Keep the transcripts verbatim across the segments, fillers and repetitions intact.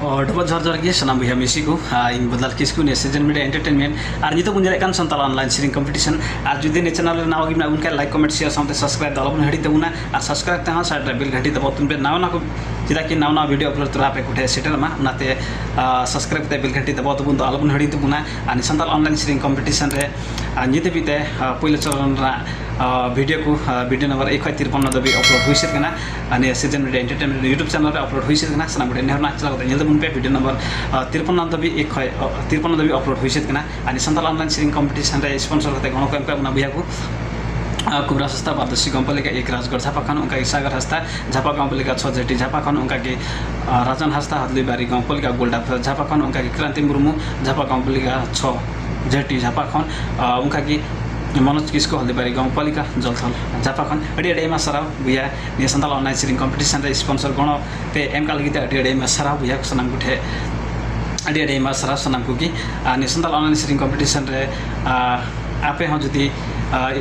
Double ᱡᱚᱦᱟᱨ ᱡᱚᱦᱟᱨ ᱜᱮ ᱥᱟᱱᱟᱢ ᱵᱚᱭᱦᱟ ᱢᱤᱥᱤ ᱠᱚ᱾ ᱟᱨ ᱤᱧ ᱵᱚᱫᱟᱞ ᱠᱤᱥᱠᱩ, ᱱᱤᱭᱟᱹ ᱥᱤᱡᱮᱱ ᱢᱤᱰᱤᱭᱟ ᱮᱱᱴᱟᱨᱴᱮᱱᱢᱮᱱᱴ᱾ ᱟᱨ ᱱᱤᱛᱚᱜ ᱵᱚᱱ ᱧᱮᱞᱮᱫ ᱠᱟᱱ ᱥᱟᱱᱛᱟᱲ ᱚᱱᱞᱟᱭᱤᱱ ᱥᱮᱨᱮᱧ ᱠᱚᱢᱯᱤᱴᱤᱥᱚᱱ᱾ ᱟᱨ ᱡᱩᱫᱤ ᱱᱤᱭᱟᱹ ᱪᱮᱱᱮᱞ ᱨᱮ ᱱᱟᱣᱟ ᱜᱮ ᱢᱮᱱᱟᱜ ᱵᱚᱱ ᱠᱷᱟᱱ, ᱞᱟᱭᱤᱠ, ᱠᱚᱢᱮᱱᱴ, ᱥᱮᱭᱟᱨ ᱥᱟᱶᱛᱮ ᱥᱟᱵᱥᱠᱨᱟᱭᱤᱵ ᱫᱚ ᱟᱞᱚᱵᱚᱱ ᱦᱤᱲᱤᱧ ᱛᱟᱵᱚᱱᱟ᱾ ᱟᱨ ᱥᱟᱵᱥᱠᱨᱟᱭᱤᱵ ᱛᱮᱦᱚᱸ ᱥᱟᱭᱤᱰ ᱨᱮ ᱵᱮᱞ ᱜᱷᱟᱱᱴᱤ ᱫᱟᱵᱟᱣ ᱛᱟᱵᱚᱱ ᱯᱮ, ᱱᱟᱣᱟ ᱱᱟᱣᱟ ᱠᱚ, ᱪᱮᱫᱟᱜ ᱠᱤ ᱱᱟᱣᱟ ᱱᱟᱣᱟ ᱵᱷᱤᱰᱤᱭᱳ ᱟᱯᱞᱳᱰ ᱛᱚᱨᱟ ᱟᱯᱮ ᱠᱚᱴᱷᱮᱱ ᱥᱮᱴᱮᱨᱚᱜ ᱢᱟ᱾ ᱚᱱᱟᱛᱮ, ᱟᱨ, ᱥᱟᱵᱥᱠᱨᱟᱭᱤᱵ ᱠᱟᱛᱮ ᱵᱮᱞ ᱜᱷᱟᱱᱴᱤ ᱫᱟᱵᱟᱣ ᱛᱟᱵᱚᱱ ᱫᱚ ᱟᱞᱚᱵᱚᱱ ᱦᱤᱲᱤᱧ ᱛᱟᱵᱚᱱᱟ᱾ ᱟᱨ ᱱᱤᱭᱟᱹ ᱥᱟᱱᱛᱟᱲ ᱚᱱᱞᱟᱭᱤᱱ ᱥᱮᱨᱮᱧ ᱠᱚᱢᱯᱤᱴᱤᱥᱚᱱ ᱨᱮ, ᱟᱨ, ᱱᱤᱛ ᱦᱟᱹᱵᱤᱡ ᱛᱮ, ᱟᱨ, ᱯᱳᱭᱞᱳ ᱪᱚᱨᱚᱱ ᱨᱮᱱᱟᱜ, ᱟᱨ, ᱵᱷᱤᱰᱤᱭᱳ ᱠᱚ, ᱟᱨ, ᱵᱷᱤᱰᱤᱭᱳ ᱱᱟᱢᱵᱟᱨ ᱮᱠ ᱠᱷᱚᱱ ᱛᱤᱨᱯᱚᱱ ᱫᱷᱟᱹᱵᱤᱡ ᱟᱯᱞᱳᱰ ᱦᱩᱭ ᱥᱟᱹᱛ ᱠᱟᱱᱟ᱾ ᱟᱨ ᱱᱤᱭᱟᱹ ᱥᱤᱡᱮᱱ ᱢᱤᱰᱤᱭᱟ ᱮᱱᱴᱟᱨᱴᱮᱱᱢᱮᱱᱴ YouTube ᱪᱮᱱᱮᱞ ᱨᱮ ᱟᱯᱞᱳᱰ ᱦᱩᱭ ᱥᱟᱹᱛ ᱠᱟᱱᱟ᱾ ᱥᱟᱱᱟᱢ ᱠᱚᱴᱷᱮᱱ ᱱᱮᱦᱚᱨ ᱨᱮᱱᱟᱜ ᱪᱟᱞᱟᱣ ᱠᱟᱛᱮ ᱧᱮᱞ ᱛᱟᱵᱚᱱ ᱯᱮ, ᱵᱷᱤᱰᱤᱭᱳ ᱱᱟᱢᱵᱟᱨ, ᱟᱨ, ᱛᱤᱨᱯᱚᱱ ᱫᱷᱟᱹᱵᱤᱡ ᱮᱠ ᱠᱷᱚᱱ, ᱟᱨ, ᱛᱤᱨᱯᱚᱱ ᱫᱷᱟᱹᱵᱤᱡ ᱟᱯᱞᱳᱰ ᱦᱩᱭ ᱥᱟᱹᱛ ᱠᱟᱱᱟ᱾ ᱟᱨ ᱱᱤᱭᱟᱹ ᱥᱟᱱᱛᱟᱲ ᱚᱱᱞᱟᱭᱤᱱ ᱥᱮᱨᱮᱧ ᱠᱚᱢᱯᱤᱴᱤᱥᱚᱱ ᱨᱮ ᱥᱯᱚᱱᱥᱚᱨ ᱠᱟᱛᱮ ᱜᱚᱲᱚ ᱠᱚ ᱮᱢ ᱠᱟᱜ ᱵᱚᱱᱟ ᱵᱚᱭᱦᱟ ᱠᱚ, ᱟᱨ, ᱠᱩᱵᱨᱟ ᱥᱚᱥᱛᱟ ᱯᱟᱨᱫᱚᱨᱥᱤ ᱜᱚᱢᱯᱟᱞᱤᱠᱟ, ᱮᱠ ᱨᱟᱡᱽᱜᱚᱲ ᱡᱷᱟᱯᱟ ᱠᱷᱚᱱ, ᱚᱱᱠᱟ ᱜᱮ ᱥᱟᱜᱟᱨ ᱦᱟᱸᱥᱫᱟ, ᱡᱷᱟᱯᱟ ᱜᱚᱢᱯᱟᱞᱤᱠᱟ ᱪᱷᱚ ᱡᱷᱟᱹᱴᱤ ᱡᱷᱟᱯᱟ ᱠᱷᱚᱱ, ᱚᱱᱠᱟ ᱜᱮ, ᱟᱨ, ᱨᱟᱡᱟᱱ ᱦᱟᱸᱥᱫᱟ, ᱦᱟᱫᱞᱩᱭ ᱵᱟᱨᱤ ᱜᱚᱢᱯᱟᱞᱤᱠᱟ ᱜᱳᱞᱰᱟ ᱡᱷᱟᱯᱟ ᱠᱷᱚᱱ, ᱚᱱᱠᱟ ᱜᱮ ᱠᱨᱟᱱᱛᱤ ᱢᱩᱨᱢᱩ, ᱡᱷᱟᱯᱟ ᱜᱚᱢᱯᱟᱞᱤᱠᱟ ᱪᱷᱚ ᱡᱷᱟᱹᱴᱤ ᱡᱷᱟᱯᱟ ᱠᱷᱚᱱ, ᱟᱨ, ᱚᱱᱠᱟ ᱜᱮ ᱢᱚᱱᱳᱡᱽ ᱠᱤᱥᱠᱩ, ᱦᱚᱞᱫᱤᱵᱟᱨᱤ ᱜᱚᱢᱯᱟᱞᱤᱠᱟ ᱡᱚᱞᱛᱷᱚᱞ ᱡᱷᱟᱯᱟ ᱠᱷᱚᱱ᱾ ᱟᱹᱰᱤ ᱟᱹᱰᱤ ᱟᱭᱢᱟ ᱥᱟᱨᱦᱟᱣ ᱵᱚᱭᱦᱟ, ᱱᱤᱭᱟᱹ ᱥᱟᱱᱛᱟᱲ ᱚᱱᱞᱟᱭᱤᱱ ᱥᱮᱨᱮᱧ ᱠᱚᱢᱯᱤᱴᱤᱥᱚᱱ ᱨᱮ ᱥᱯᱚᱱᱥᱚᱨ ᱜᱚᱲᱚ ᱯᱮ ᱮᱢ ᱠᱟᱜ ᱞᱟᱹᱜᱤᱫ ᱛᱮ ᱟᱹᱰᱤ ᱟᱹᱰᱤ ᱟᱭᱢᱟ ᱥᱟᱨᱦᱟᱣ ᱵᱚᱭᱦᱟ ᱠᱚ ᱥᱟᱱᱟᱢ ᱠᱚᱴᱷᱮᱱ ᱟᱹᱰᱤ ᱟᱹᱰᱤ ᱟᱭᱢᱟ ᱥᱟᱨᱦᱟᱣ ᱥᱟᱱᱟᱢ ᱠᱚᱜᱮ᱾ ᱟᱨ ᱱᱤᱭᱟᱹ ᱥᱟᱱᱛᱟᱲ ᱚᱱᱞᱟᱭᱤᱱ ᱥᱮᱨᱮᱧ ᱠᱚᱢᱯᱤᱴᱤᱥᱚᱱ ᱨᱮ, ᱟᱨ, ᱟᱯᱮ ᱦᱚᱸ ᱡᱩᱫᱤ, ᱟᱨ,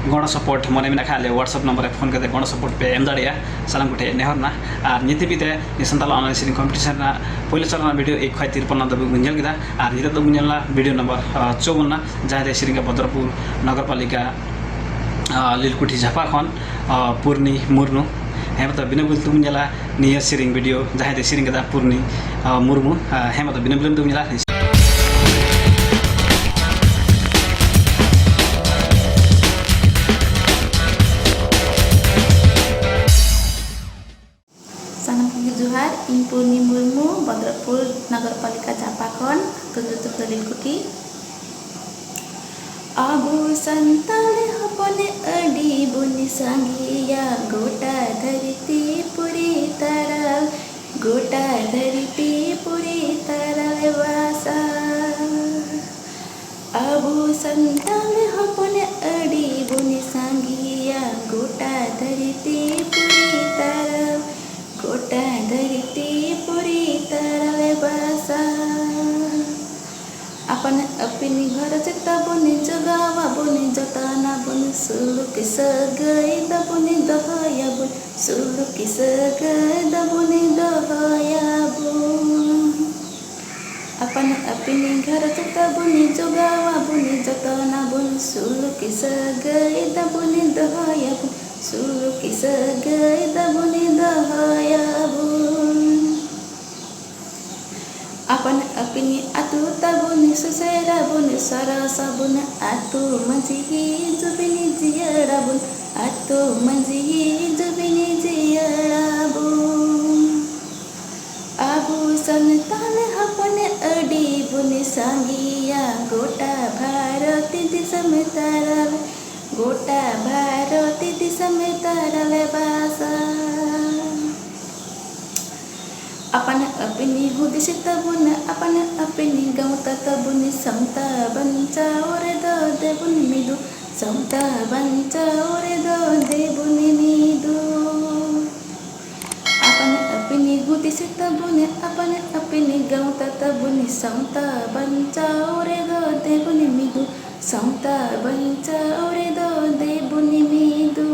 ᱜᱚᱲᱚ ᱥᱚᱯᱚᱦᱚᱫ ᱢᱚᱱᱮ ᱢᱮᱱᱟᱜ ᱠᱷᱟᱱ, ᱟᱞᱮ WhatsApp ᱱᱚᱢᱵᱚᱨ ᱨᱮ ᱯᱷᱳᱱ ᱠᱟᱛᱮ ᱜᱚᱲᱚ ᱥᱚᱯᱚᱦᱚᱫ ᱯᱮ ᱮᱢ ᱫᱟᱲᱮᱭᱟᱜᱼᱟ, ᱥᱟᱱᱟᱢ ᱠᱚᱴᱷᱮᱱ ᱱᱮᱦᱚᱨ ᱨᱮᱱᱟᱜ᱾ ᱟᱨ ᱱᱤᱛ ᱦᱟᱹᱵᱤᱡ ᱛᱮ ᱱᱤᱭᱟᱹ ᱥᱟᱱᱛᱟᱲ ᱚᱱᱞᱟᱭᱤᱱ ᱥᱮᱨᱮᱧ ᱠᱚᱢᱯᱤᱴᱤᱥᱚᱱ ᱨᱮᱱᱟᱜ ᱯᱳᱭᱞᱳ ᱪᱟᱞᱟᱣ ᱨᱮᱱᱟᱜ ᱵᱷᱤᱰᱤᱭᱳ ᱮᱠ ᱠᱷᱚᱱ ᱛᱤᱨᱯᱚᱱ ᱫᱷᱟᱹᱵᱤᱡ ᱵᱚᱱ ᱧᱮᱞ ᱠᱮᱫᱟ᱾ ᱟᱨ ᱱᱤᱛᱚᱜ ᱫᱚᱵᱚᱱ ᱧᱮᱞᱟ ᱵᱷᱤᱰᱤᱭᱳ ᱱᱟᱢᱵᱟᱨ, ᱟᱨ, ᱪᱚᱣᱚᱱᱱᱟ, ᱡᱟᱦᱟᱸ ᱨᱮ ᱥᱮᱨᱮᱧ ᱠᱟᱫᱟ ᱵᱷᱚᱫᱨᱚᱯᱩᱨ ᱱᱚᱜᱚᱨᱯᱟᱞᱤᱠᱟ, ᱟᱨ, ᱞᱤᱞᱠᱩᱴᱷᱤ ᱡᱷᱟᱯᱟ ᱠᱷᱚᱱ, ᱟᱨ, ᱯᱩᱨᱱᱤ ᱢᱩᱨᱢᱩ᱾ ᱦᱮᱸ, ᱢᱟ ᱛᱚᱵᱮ ᱵᱤᱱᱟᱹ ᱵᱤᱞᱚᱢ ᱛᱮᱵᱚᱱ ᱧᱮᱞᱟ ᱱᱤᱭᱟᱹ ᱥᱮᱨᱮᱧ ᱵᱷᱤᱰᱤᱭᱳ, ᱡᱟᱦᱟᱸᱭ ᱛᱮ ᱥᱮᱨᱮᱧ ᱠᱟᱫᱟ ᱯᱩᱨᱱᱤ, ᱟᱨ, ᱢᱩᱨᱢᱩ᱾ ᱟᱨ, ᱦᱮᱸ, ᱢᱟ ᱛᱚᱵᱮ ᱵᱤᱱᱟᱹ ᱵᱤᱞᱚᱢ ᱛᱮᱵᱚᱱ ᱧᱮᱞᱟ᱾ ᱥᱟᱱᱟᱢ ᱠᱚᱜᱮ ᱡᱚᱦᱟᱨ, ᱤᱧ ᱯᱩᱨᱱᱤ ᱢᱩᱨᱢᱩ, ᱵᱷᱚᱫᱨᱚᱯᱩᱨ ᱱᱚᱜᱚᱨᱯᱟᱞᱤᱠᱟ ᱡᱷᱟᱯᱟ ᱠᱷᱚᱱ, ᱟᱹᱛᱩ ᱧᱩᱛᱩᱢ ᱫᱚ ᱞᱤᱞᱠᱩᱴᱷᱤ᱾ ᱟᱵᱚ ᱥᱟᱱᱛᱟᱲ ᱦᱚᱯᱚᱱ ᱟᱹᱰᱤ ᱵᱚᱱ ᱥᱟᱸᱜᱮᱭᱟ, ᱜᱚᱴᱟ ᱫᱷᱟᱹᱨᱛᱤ ᱯᱩᱨᱤ ᱛᱟᱨᱟ, ᱜᱚᱴᱟ ᱫᱷᱟᱹᱨᱛᱤ ᱯᱩᱨᱤ ᱛᱟᱨᱟ ᱞᱮ ᱵᱟᱥᱟ᱾ ᱟᱵᱚ ᱥᱟᱱᱛᱟᱲ ᱦᱚᱯᱚᱱ ᱟᱹᱰᱤ ᱵᱚᱱ ᱥᱟᱸᱜᱮᱭᱟ, ᱜᱚᱴᱟ ᱫᱷᱟᱹᱨᱛᱤ ᱯᱩᱨᱤ ᱛᱟᱨᱟ, ᱜᱚᱴᱟ ᱫᱷᱟᱹᱨᱛᱤ ᱯᱩᱨᱤ ᱛᱟᱨᱟ ᱞᱮ ᱵᱟᱥᱟ᱾ ᱟᱯᱟᱱ ᱟᱹᱯᱤᱱ ᱜᱷᱟᱨᱚᱸᱡᱽ ᱛᱟᱵᱚᱱ ᱡᱚᱜᱟᱣᱟᱵᱚᱱ, ᱡᱚᱛᱚᱱᱟᱵᱚᱱ, ᱥᱩᱞᱩᱠ ᱥᱟᱹᱜᱟᱹᱭ ᱫᱚᱵᱚᱱ ᱫᱚᱦᱚᱭᱟᱵᱚᱱ, ᱥᱩᱞᱩᱠ ᱥᱟᱹᱜᱟᱹᱭ ᱫᱚᱵᱚᱱ ᱫᱚᱦᱚᱭᱟᱵᱚᱱ᱾ ᱡᱚᱛᱚᱱᱟᱵᱚᱱ, ᱥᱩᱞᱩᱠᱤ ᱥᱟᱹᱜᱟᱹᱭ ᱫᱟᱵᱚᱱ ᱫᱚᱦᱚᱭᱟᱵᱚᱱ, ᱥᱩᱞᱩᱠᱤ ᱥᱟᱹᱜᱟᱹᱭ ᱫᱟᱵᱚᱱ ᱫᱚᱦᱚᱭᱟᱵᱚᱱ᱾ ᱟᱯᱟᱱ ᱟᱹᱯᱤᱱ ᱟᱹᱛᱩ ᱛᱟᱵᱚᱱ, ᱥᱩᱥᱟᱹᱨᱟᱵᱚᱱ, ᱥᱚᱨᱚᱥᱟᱵᱚᱱ, ᱟᱹᱛᱩ ᱢᱟᱹᱡᱷᱤ ᱡᱩᱵᱤᱱ ᱡᱤᱭᱟᱹᱲᱟᱵᱚᱱ, ᱟᱹᱛᱩ ᱢᱟᱹᱡᱷᱤ ᱡᱩᱵᱤᱱ ᱡᱤᱭᱟᱹᱲᱟᱵᱚᱱ᱾ ᱟᱵᱚ ᱥᱟᱱᱛᱟᱲ ᱦᱚᱯᱚᱱ ᱟᱹᱰᱤ ᱵᱚᱱ ᱥᱟᱸᱜᱮᱭᱟ, ᱜᱚᱴᱟ ᱵᱷᱟᱨᱚᱛ ᱫᱤᱥᱚᱢ ᱛᱟᱨᱟᱞ, ᱜᱚᱴᱟ ᱵᱷᱟᱨᱚᱛ ᱫᱤᱥᱚᱢ ᱛᱟᱨᱟᱞ ᱵᱟᱥᱟ᱾ ᱟᱯᱟᱱ ᱟᱹᱯᱤᱱ ᱦᱩᱫᱤᱥ ᱛᱟᱵᱚᱱ, ᱟᱯᱟᱱ ᱟᱹᱯᱤᱱ ᱜᱟᱶᱛᱟ ᱛᱟᱵᱚᱱ, ᱥᱟᱶᱛᱟ ᱵᱟᱧᱪᱟᱣ ᱨᱮᱫᱚ ᱫᱮᱵᱚᱱ ᱢᱤᱫᱩ, ᱥᱟᱶᱛᱟ ᱵᱟᱧᱪᱟᱣ ᱨᱮᱫᱚ ᱫᱮᱵᱚᱱ ᱢᱤᱫᱩ᱾ ᱟᱯᱟᱱ ᱟᱹᱯᱤᱱ ᱦᱩᱫᱤᱥ ᱛᱟᱵᱚᱱ, ᱟᱯᱟᱱ ᱟᱹᱯᱤᱱ ᱜᱟᱶᱛᱟ ᱛᱟᱵᱚᱱ, ᱥᱟᱶᱛᱟ ᱵᱟᱧᱪᱟᱣ ᱨᱮᱫᱚ ᱫᱮᱵᱚᱱ ᱢᱤᱫᱩ, ᱥᱟᱶᱛᱟ ᱵᱟᱧᱪᱟᱣ ᱨᱮᱫᱚ ᱫᱮᱵᱚᱱ ᱢᱤᱫᱩ᱾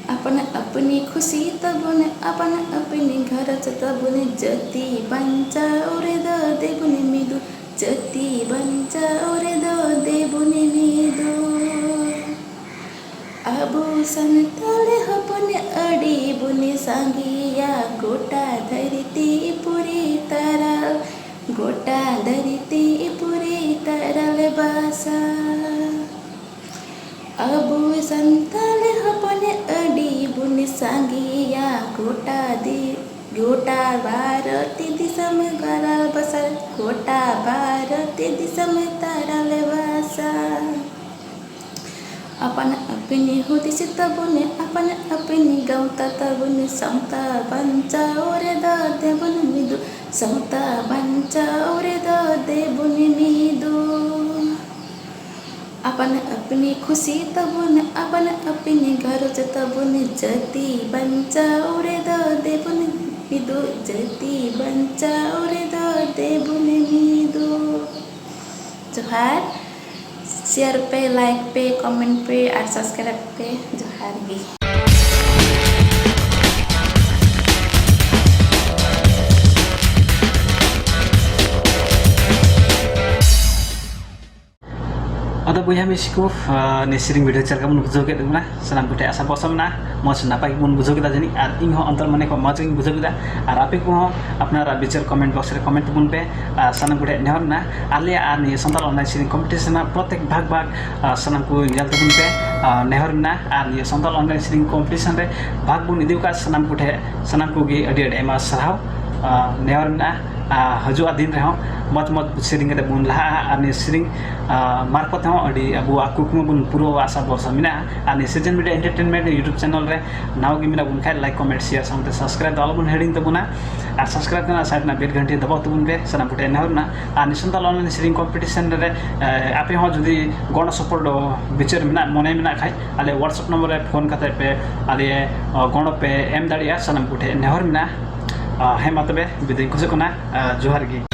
ᱟᱯᱟᱱ ᱟᱹᱯᱤᱱ ᱠᱷᱩᱥᱤ ᱛᱟᱵᱚᱱ, ᱟᱯᱟᱱ ᱟᱹᱯᱤᱱ ᱜᱷᱟᱨᱚᱸᱡᱽ ᱛᱟᱵᱚᱱ, ᱡᱟᱹᱛᱤ ᱵᱟᱧᱪᱟᱣ ᱨᱮᱫᱚ ᱫᱮᱵᱚᱱ ᱢᱤᱫᱩ, ᱡᱟᱹᱛᱤ ᱵᱟᱧᱪᱟᱣ ᱨᱮᱫᱚ ᱫᱮᱵᱚᱱ ᱢᱤᱫᱩ᱾ ᱟᱵᱚ ᱥᱟᱱᱛᱟᱲ ᱦᱚᱯᱚᱱ ᱟᱹᱰᱤ ᱵᱚᱱ ᱥᱟᱸᱜᱮᱭᱟ, ᱜᱚᱴᱟ ᱫᱷᱟᱹᱨᱛᱤ ᱯᱩᱨᱤ ᱛᱟᱨᱟᱞ, ᱜᱚᱴᱟ ᱫᱷᱟᱹᱨᱛᱤ ᱯᱩᱨᱤ ᱛᱟᱨᱟᱞ ᱵᱟᱥᱟ᱾ ᱟᱵᱚ ᱥᱟᱱᱛᱟᱲ ᱦᱚᱯᱚᱱ ᱟᱹᱰᱤ ᱵᱚᱱ ᱥᱟᱸᱜᱮᱭᱟ, ᱜᱚᱴᱟ ᱫᱤ-, ᱜᱚᱴᱟ ᱵᱷᱟᱨᱚᱛ ᱫᱤᱥᱚᱢ ᱛᱟᱨᱟᱞ ᱵᱟᱥᱟ, ᱜᱚᱴᱟ ᱵᱷᱟᱨᱚᱛ ᱫᱤᱥᱚᱢ ᱛᱟᱨᱟᱞ ᱵᱟᱥᱟ᱾ ᱟᱯᱟᱱ ᱟᱹᱯᱤᱱ ᱦᱩᱫᱤᱥ ᱛᱟᱵᱚᱱ, ᱟᱯᱟᱱ ᱟᱹᱯᱤᱱ ᱜᱟᱶᱛᱟ ᱛᱟᱵᱚᱱ, ᱥᱟᱶᱛᱟ ᱵᱟᱧᱪᱟᱣ ᱨᱮᱫᱚ ᱫᱮᱵᱚᱱ ᱢᱤᱫᱩ, ᱥᱟᱶᱛᱟ ᱵᱟᱧᱪᱟᱣ ᱨᱮᱫᱚ ᱫᱮᱵᱚᱱ ᱢᱤᱫᱩ᱾ ᱟᱯᱟᱱ ᱟᱹᱯᱤᱱ ᱠᱷᱩᱥᱤ ᱛᱟᱵᱚᱱ, ᱟᱯᱟᱱ ᱟᱹᱯᱤᱱ ᱜᱷᱟᱨᱚᱸᱡᱽ ᱛᱟᱵᱚᱱ, ᱡᱟᱹᱛᱤ ᱵᱟᱧᱪᱟᱣ ᱨᱮᱫᱚ ᱫᱮᱵᱚᱱ ᱢᱤᱫᱩ, ᱡᱟᱹᱛᱤ ᱵᱟᱧᱪᱟᱣ ᱨᱮᱫᱚ ᱫᱮᱵᱚᱱ ᱢᱤᱫᱩ᱾ ᱡᱚᱦᱟᱨ᱾ ᱥᱮᱭᱟᱨ ᱯᱮ, ᱞᱟᱭᱤᱠ ᱯᱮ, ᱠᱚᱢᱮᱱᱴ ᱯᱮ ᱟᱨ ᱥᱟᱵᱥᱠᱨᱟᱭᱤᱵ ᱯᱮ᱾ ᱡᱚᱦᱟᱨ ᱜᱮ᱾ ᱵᱚᱭᱦᱟ ᱢᱤᱥᱤ ᱠᱚ, ᱟᱨ ᱱᱤᱭᱟᱹ ᱥᱮᱨᱮᱧ ᱵᱷᱤᱰᱤᱭᱳ ᱪᱮᱫ ᱞᱮᱠᱟ ᱵᱚᱱ ᱵᱩᱡᱷᱟᱹᱣ ᱠᱮᱫ ᱛᱟᱵᱚᱱᱟ? ᱥᱟᱱᱟᱢ ᱠᱚᱴᱷᱮᱱ ᱟᱥᱟ ᱵᱷᱚᱨᱥᱟ ᱢᱮᱱᱟᱜᱼᱟ, ᱢᱚᱡᱽ ᱱᱟᱯᱟᱭ ᱜᱮᱵᱚᱱ ᱵᱩᱡᱷᱟᱹᱣ ᱠᱮᱫᱟ ᱡᱟᱹᱱᱤᱡ, ᱟᱨ ᱤᱧ ᱦᱚᱸ ᱚᱱᱛᱚᱨ ᱢᱚᱱᱮ ᱠᱷᱚᱱ ᱢᱚᱡᱽ ᱜᱤᱧ ᱵᱩᱡᱷᱟᱹᱣ ᱠᱮᱫᱟ᱾ ᱟᱨ ᱟᱯᱮ ᱠᱚᱦᱚᱸ ᱟᱯᱱᱟᱨᱟᱜ ᱵᱤᱪᱟᱹᱨ ᱠᱚᱢᱮᱱᱴ ᱵᱚᱠᱥ ᱨᱮ ᱠᱚᱢᱮᱱᱴ ᱛᱟᱵᱚᱱ ᱯᱮ᱾ ᱟᱨ ᱥᱟᱱᱟᱢ ᱠᱚᱴᱷᱮᱱ ᱱᱮᱦᱚᱨ ᱢᱮᱱᱟᱜᱼᱟ, ᱟᱞᱮᱭᱟᱜ ᱟᱨ ᱱᱤᱭᱟᱹ ᱥᱟᱱᱛᱟᱲ ᱚᱱᱞᱟᱭᱤᱱ ᱥᱮᱨᱮᱧ ᱠᱚᱢᱯᱤᱴᱤᱥᱚᱱ ᱨᱮᱱᱟᱜ ᱯᱨᱚᱛᱮᱠ ᱵᱷᱟᱜᱽ ᱵᱷᱟᱜᱽ, ᱟᱨ ᱥᱟᱱᱟᱢ ᱠᱚ ᱧᱮᱞ ᱛᱟᱵᱚᱱ ᱯᱮ, ᱟᱨ ᱱᱮᱦᱚᱨ ᱢᱮᱱᱟᱜᱼᱟ᱾ ᱟᱨ ᱱᱤᱭᱟᱹ ᱥᱟᱱᱛᱟᱲ ᱚᱱᱞᱟᱭᱤᱱ ᱥᱮᱨᱮᱧ ᱠᱚᱢᱯᱤᱴᱤᱥᱚᱱ ᱨᱮ ᱵᱷᱟᱜᱽ ᱵᱚᱱ ᱤᱫᱤ ᱟᱠᱟᱫ ᱥᱟᱱᱟᱢ ᱠᱚᱴᱷᱮᱱ, ᱥᱟᱱᱟᱢ ᱠᱚᱜᱮ ᱟᱹᱰᱤ ᱟᱹᱰᱤ ᱟᱭᱢᱟ ᱥᱟᱨᱦᱟᱣ, ᱟᱨ ᱱᱮᱦᱚᱨ ᱢᱮᱱᱟᱜᱼᱟ᱾ ᱟᱨ ᱦᱤᱡᱩᱜᱼᱟ ᱫᱤᱱ ᱨᱮᱦᱚᱸ ᱢᱚᱡᱽ ᱢᱚᱡᱽ ᱥᱮᱨᱮᱧ ᱠᱟᱛᱮ ᱵᱚᱱ ᱞᱟᱦᱟᱜᱼᱟ, ᱟᱨ ᱱᱤᱭᱟᱹ ᱥᱮᱨᱮᱧ, ᱟᱨ ᱢᱟᱨᱯᱷᱚᱛ ᱛᱮᱦᱚᱸ ᱟᱹᱰᱤ ᱟᱵᱚᱣᱟᱜ ᱠᱩᱠᱢᱩ ᱵᱚᱱ ᱯᱩᱨᱟᱹᱣᱟ, ᱟᱥᱟ ᱵᱷᱚᱨᱥᱟ ᱢᱮᱱᱟᱜᱼᱟ᱾ ᱟᱨ ᱱᱤᱭᱟᱹ ᱥᱤᱡᱮᱱ ᱢᱤᱰᱤᱭᱟ ᱮᱱᱴᱟᱨᱴᱮᱱᱢᱮᱱᱴ YouTube ᱪᱮᱱᱮᱞ ᱨᱮ ᱱᱟᱣᱟ ᱜᱮ ᱢᱮᱱᱟᱜ ᱵᱚᱱ ᱠᱷᱟᱡ, ᱞᱟᱭᱤᱠ, ᱠᱚᱢᱮᱱᱴ, ᱥᱮᱭᱟᱨ ᱥᱟᱶᱛᱮ ᱥᱟᱵᱥᱠᱨᱟᱭᱤᱵ ᱫᱚ ᱟᱞᱚᱵᱚᱱ ᱦᱤᱲᱤᱧ ᱛᱟᱵᱚᱱᱟ᱾ ᱟᱨ ᱥᱟᱵᱥᱠᱨᱟᱭᱤᱵ ᱨᱮᱱᱟᱜ ᱥᱟᱭᱤᱰ ᱨᱮᱱᱟᱜ ᱵᱮᱞ ᱜᱷᱟᱱᱴᱤ ᱫᱟᱵᱟᱣ ᱛᱟᱵᱚᱱ ᱯᱮ, ᱥᱟᱱᱟᱢ ᱠᱚᱴᱷᱮᱱ ᱱᱮᱦᱚᱨ ᱢᱮᱱᱟᱜᱼᱟ᱾ ᱟᱨ ᱱᱤᱭᱟᱹ ᱥᱟᱱᱛᱟᱲ ᱚᱱᱞᱟᱭᱤᱱ ᱥᱮᱨᱮᱧ ᱠᱚᱢᱯᱤᱴᱤᱥᱚᱱ ᱨᱮ, ᱮ, ᱟᱯᱮ ᱦᱚᱸ ᱡᱩᱫᱤ ᱜᱚᱲᱚ ᱥᱚᱯᱚᱦᱚᱫ ᱵᱤᱪᱟᱹᱨ ᱢᱮᱱᱟᱜ, ᱢᱚᱱᱮ ᱢᱮᱱᱟᱜ ᱠᱷᱟᱡ, ᱟᱞᱮ WhatsApp ᱱᱚᱢᱵᱚᱨ ᱨᱮ ᱯᱷᱳᱱ ᱠᱟᱛᱮ ᱯᱮ ᱟᱞᱮ, ᱮ, ᱜᱚᱲᱚ ᱯᱮ ᱮᱢ ᱫᱟᱲᱮᱭᱟᱜᱼᱟ, ᱥᱟᱱᱟᱢ ᱠᱚᱴᱷᱮᱱ ᱱᱮᱦᱚᱨ ᱢᱮᱱᱟᱜᱼᱟ᱾ ᱟ, ᱦᱮᱸ, ᱢᱟ ᱛᱚᱵᱮ ᱵᱤᱫᱟᱹᱭ ᱠᱷᱚᱡᱚᱜ ᱠᱟᱱᱟ᱾ ᱟ, ᱡᱚᱦᱟᱨ ᱜᱮ᱾